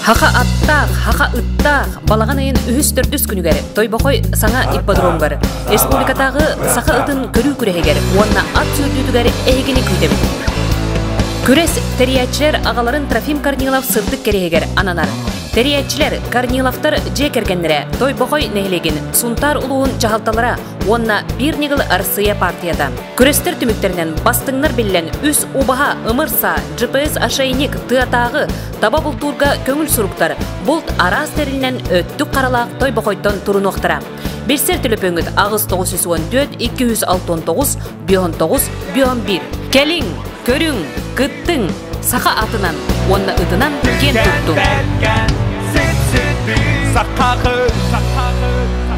Хаха аттаах, хаха ыттаах балаҕан ыйын үһүс-төрдүс күнүгэр Тойбохой саҥа ипподромугар республикатааҕы саха ытын көрүү күрэһигэр уонна ат сүүрдүүтүгэр эһигини күүтэбит. Күрэс тэрийээччилэр аҕаларын Трофим Корнилов сырдык кэриэһигэр ананар. Тэрийээччилэр Корниловтар дьиэ кэргэннэрэ Тойбохой нэһилиэгин Сунтаар улууһун дьаһалталара уонна Биир ньыгыл Арассыыйа партията. Күрэстэр түмүктэринэн бастыҥнар биллэн үс убаһа, ымыр саа, GPS ошейник, тыатааҕы, таба бултуурга көҥүл суруктар, булт араас тэрилинэн өттүк харалаах Тойбохойтон турунуохтара. Билсэр төлөпүөҥҥүт 8 914 269 59 51. Кэлиҥ, көрүҥ, кыттыҥ, саха атынан уонна ытынан киэн туттуҥ. Сахахы, сахахы.